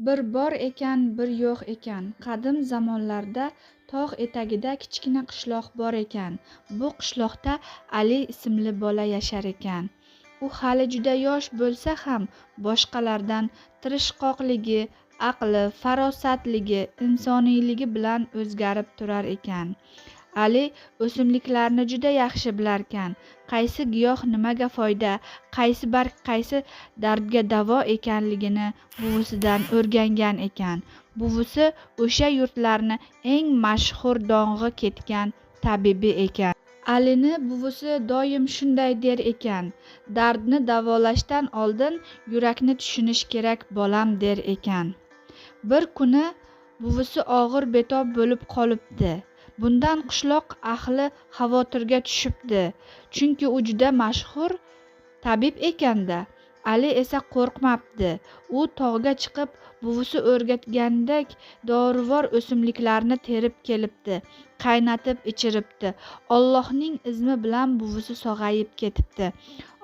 Bir bor ekan, bir yo'q ekan. Qadim zamonlarda tog' etagida kichkina qishloq bor ekan. Bu qishloqda Ali ismli bola yashar ekan. U hali juda yosh bo'lsa ham boshqalardan tirishqoqligi, aqli, farosatligi, insoniyligi bilan o'zgarib turar ekan. Ali o'simliklarni juda yaxshi bilarkan. Qaysi giyoh nimaga foyda, qaysi barg qaysi dardga davo ekanligini buvisidan o'rgangan ekan. Buvisi o'sha yurtlarni eng mashhur dong'i ketgan tabibi ekan. Alini buvisi doim shunday der ekan: dardni davolashdan oldin yurakni tushunish kerak, bolam, der ekan. Bir kuni buvisi og'ir betob bo'lib qolibdi. Bundan qishloq ahli xavotirga tushibdi, chunki u juda mashhur tabib ekanda. Ali esa qo'rqmabdi. U tog'ga chiqib, buvisi o'rgatgandek dorivor o'simliklarni terib kelibdi, qaynatib ichiribdi. Allohning izni bilan buvisi sog'ayib ketibdi.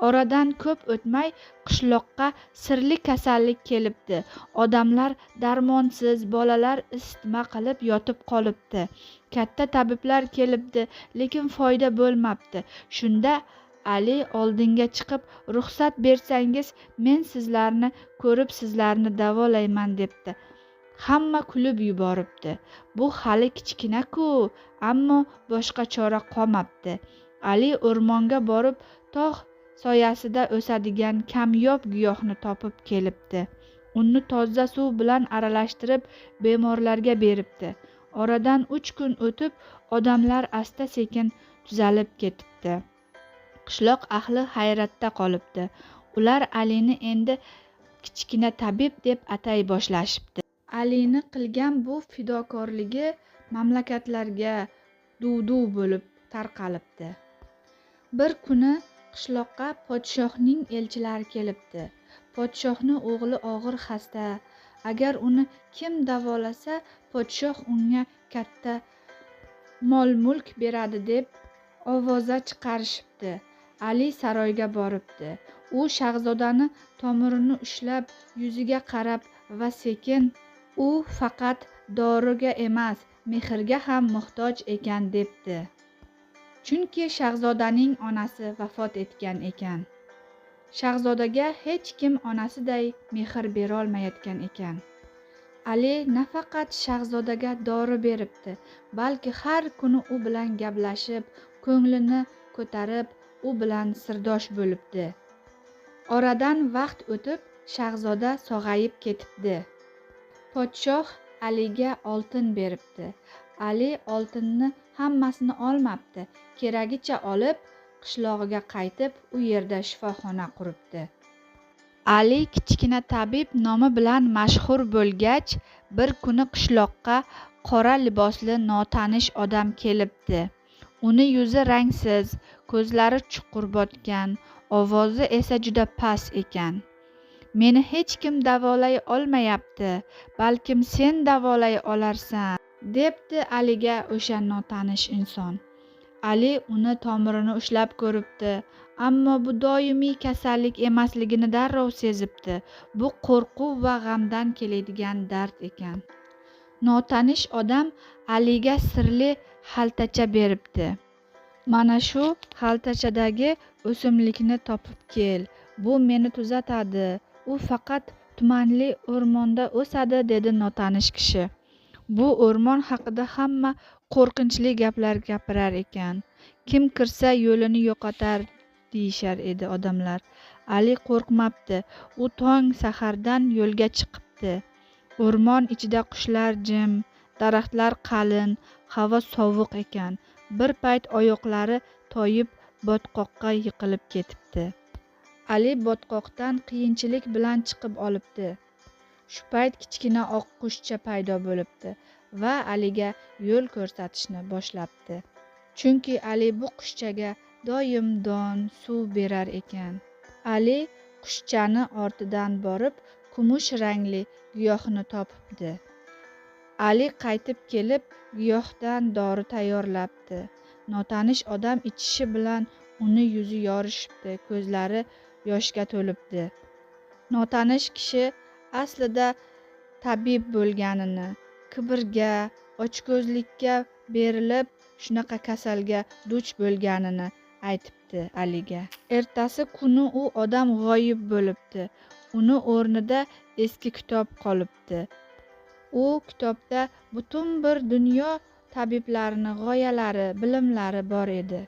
Oradan ko'p o'tmay qishloqqa sirli kasallik kelibdi. Odamlar darmonsiz, bolalar isitma qilib yotib qolibdi. Katta tabiblar kelibdi, lekin foyda bo'lmabdi. Shunda Ali oldinga chiqib, ruxsat bersangiz, men sizlarni ko'rib, sizlarni davolayman, debdi. Hamma kulib yuboribdi. Bu hali kichkina-ku, ammo boshqa chora qolmabdi. Ali o'rmonga borib, tog' soyasida o'sadigan kamyob giyohni topib kelibdi. Uni toza suv bilan aralashtirib, bemorlarga beribdi. Oradan 3 kun o'tib, odamlar asta-sekin tuzalib ketibdi. Qishloq ahli hayratda qolibdi. Ular Alini endi kichkina tabib deb atay boshlashibdi. Alini qilgan bu fidokorligi mamlakatlarga duv-duv bo'lib tarqalibdi. Bir kuni qishloqqa podshohning elchilari kelibdi. Podshohning o'g'li og'ir xasta. Agar uni kim davolasa, podshoh unga katta mol-mulk beradi deb ovoza chiqarishibdi. Ali saroyga boribdi. U shahzodani tomirini ushlab, yuziga qarab va sekin: u faqat doriga emas, mehrga ham muhtoj ekan, debdi. Chunki shahzodaning onasi vafot etgan ekan. Shahzodaga hech kim onasiday mehr berolmayotgan ekan. Ali nafaqat shahzodaga dori beribdi, balki har kuni u bilan gaplashib, ko'nglini ko'tarib, u bilan sirdosh bo'libdi. Oradan vaqt o'tib, shahzoda sog'ayib ketibdi. Podshoh Aliga oltin beribdi. Ali oltinni hammasini olmabdi, keragicha olib, qishlog'iga qaytib, u yerda shifoxona quribdi. Ali kichkina tabib nomi bilan mashhur bo'lgach, bir kuni qishloqqa qora libosli notanish odam kelibdi. Uni yuzi rangsiz, ko'zlari chuqur botgan, ovozi esa juda past ekan. Meni hech kim davolay olmayapti, balkim sen davolay olarsan, debdi Aliga o'sha notanish inson. Ali uni tomirini ushlab ko'ribdi, ammo bu doimiy kasallik emasligini darrov sezibdi. Bu qo'rquv va g'amdan keladigan dard ekan. Notanish odam Aliga sirli xaltacha beribdi. Mana shu xaltachadagi o'simlikni topib kel, bu meni tuzatadi. U faqat tumanli o'rmonda o'sadi, dedi notanish kishi. Bu o'rmon haqida hamma qo'rqinchli gaplar gapirar ekan. Kim kirsa yo'lini yo'qotar, deyishar edi odamlar. Ali qo'rqmabdi. U tong sahardan yo'lga chiqibdi. O'rmon ichida qushlar jim, daraxtlar qalin, havo sovuq ekan. Bir payt oyoqlari toyib botqoqqa yiqilib ketibdi. Ali botqoqdan qiyinchilik bilan chiqib olibdi. Shu payt kichkina oq qushcha paydo bo'libdi va Aliga yo'l ko'rsatishni boshlabdi. Chunki Ali bu qushchaga doim don, suv berar ekan. Ali qushchani ortidan borib, kumush rangli giyohni topibdi. Ali qaytib kelib, giyohdan dori tayyorlabdi. Notanish odam ichishi bilan uni yuzi yorishibdi, ko'zlari yoshga to'libdi. Notanish kishi aslida tabib bo'lganini, kibrga, ochko'zlikka berilib shunaqa kasalga duch bo'lganini aytibdi Aliga. Ertasi kuni u odam g'oyib bo'libdi. Uni o'rnida eski kitob qolibdi. U kitobda butun bir dunyo tabiblarining g'oyalari, bilimlari bor edi.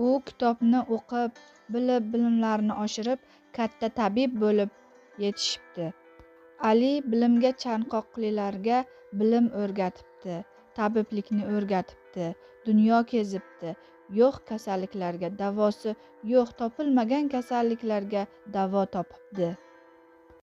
U kitobni o'qib, bilib, bilimlarini oshirib, katta tabib bo'lib yetishibdi. Ali bilimga chanqoqlilarga bilim o'rgatibdi, tabiblikni o'rgatibdi, dunyo kezibdi, yo'q kasalliklarga davosi yo'q topilmagan kasalliklarga davo topibdi.